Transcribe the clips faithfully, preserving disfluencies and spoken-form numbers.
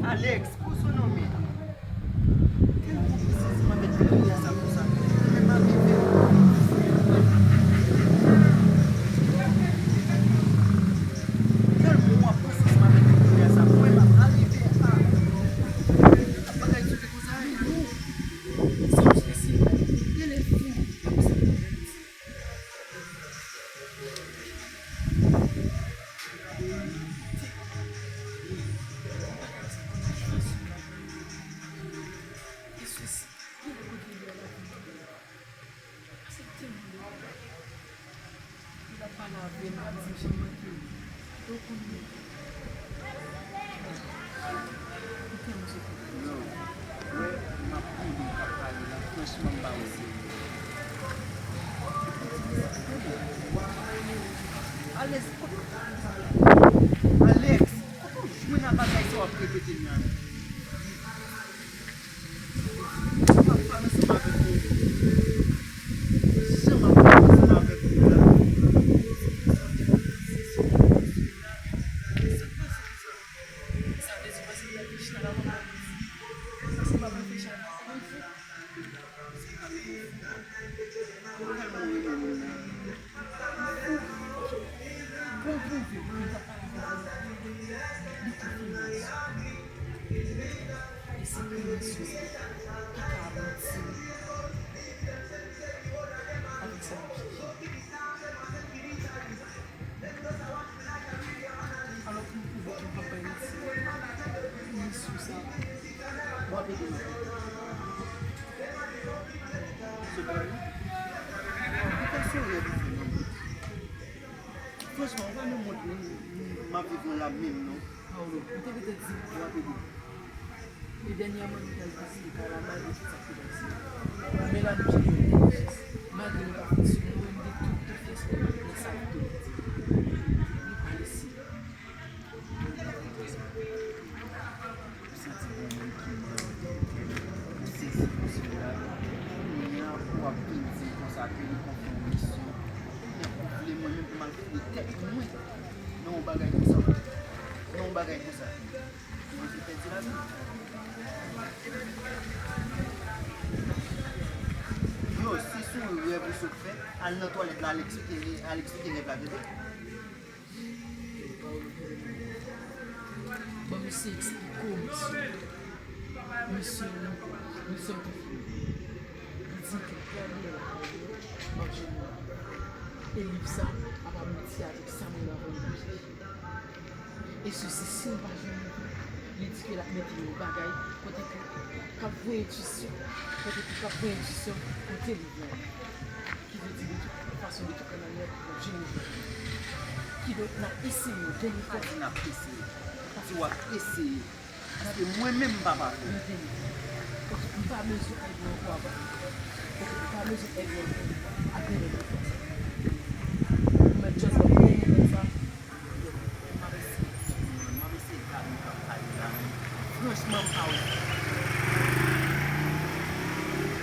Alex, poze w non, men. Tèlman w pran sezisman avèk kounye a sa konsa. Mwen pa vle fè. Tèlman w ap pran sezisman avèk kounye a sa. Mwen pa vle fè. Ah. Bagay sou konsa. Sa w fè si. Telefòn. Yo, mwen, m ap tande w k ap pale la, franchman, m pa wè se ou. Alex, kote w t al? Alex, kote w jwenn a bagay sa w ap repete m la? M ap pale ansanm avèk ou. Jan m ap pale ansanm avèk ou la. Sa vle di w panse m t ap vin chita la pou m ap di, panse m ap reflechi a sa pou m fou. Ou tèlman renmen moun nan. Ou fou. Pou m pwouve w, m t ap pale avè w. Li konfime sou. E se konfime sou sa. Ki ka abouti avèk sa m ap chèche. Alò pou m pwouve ke m p ap bay manti. Li sou sa. Bon, apre demen. Se pa li. Li pa serye li fè non. Franchman, ou pa nan mond m ap viv nan la menm non. Paolo, ou te gentan di m pou apede. E dènyèman, nou t al vizite kay la, malgre tout sa k te pase. Men la, nou chanje yon ti jès. Malgre nou pa fonksyone, nou wè m gen tout konfyans nan sa l te di. Nou pa resi. Ou santi gon moun ki mal, ou sezi, ou sela. Kounye a, ou ap vin di konsa ke li konfime misyon. Ou vle mwen menm pou m al fouye tèt mwen nan yon bagay konsa. Nan yon bagay konsa. Mwen te pèdi lavi. Yo, si se yon rèv ou sot fè, al nan twalèt la, al eksplike, al eksplike rèv la, tande. Bon, misye eksplike w, misye. Misye, misye konfime. Li di ke premye la, manje nou. E liv sa, apa mouti avèk sa moun nan voye nan chèche. E sesi, si nou pa jwenn li, li di ke l ap mete yon bagay kote ke k ap voye entisyon, kote ke k ap voye entisyon kote li vle ale. Ki vle di de tout fason, de tout lè manyè, pou jwenn li. Kidonk, n ap eseye, dènye fwa. Pa di n ap eseye. Di w ap eseye. Paske mwen menm m pa pafè. Oke, m pa bezwen èd ou ankò ap. Oke, m pa bezwen èd ou ankò ap. Apre lè m fè sa. Ou mèt just ban m yon moman sa. Yo, m ap eseye. M ap eseye gade w k ap pale la, men franchman, m pa wè.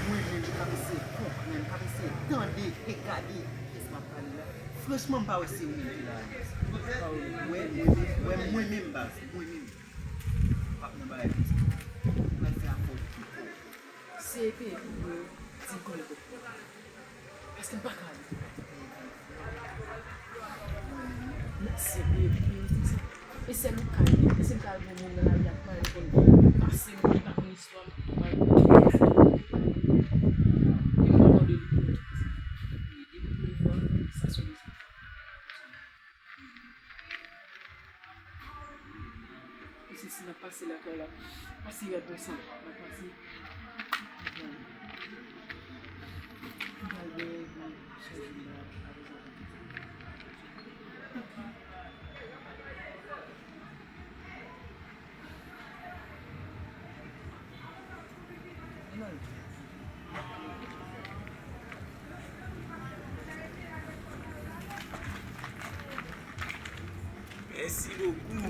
Mwen menm, m ap eseye konprann, m ap eseye tande e gade kiyès m ap pale la. Franchman, m pa wè se ou menm ki la. Wè, wè, wè, mwen menm, baz, mwen menm. M p ap nan bagay konsa. Ou mèt fè afè w pi pwòp. Se epi pou yo di konnen. Paske m pa ka ale. Se epi pou yo di sa. E sèl ou ka ede. Paske m ka al gen moun nan lari ap pale konn pase m, m pa konn istwa m. E m pa mande li pou yo. Ede m pou yo fè sa sou rezo. E se si n ap pase lakay la. Pase rad konsa. N ap pase. N pral, n pral gen yon chanje la. Mèsi bokou.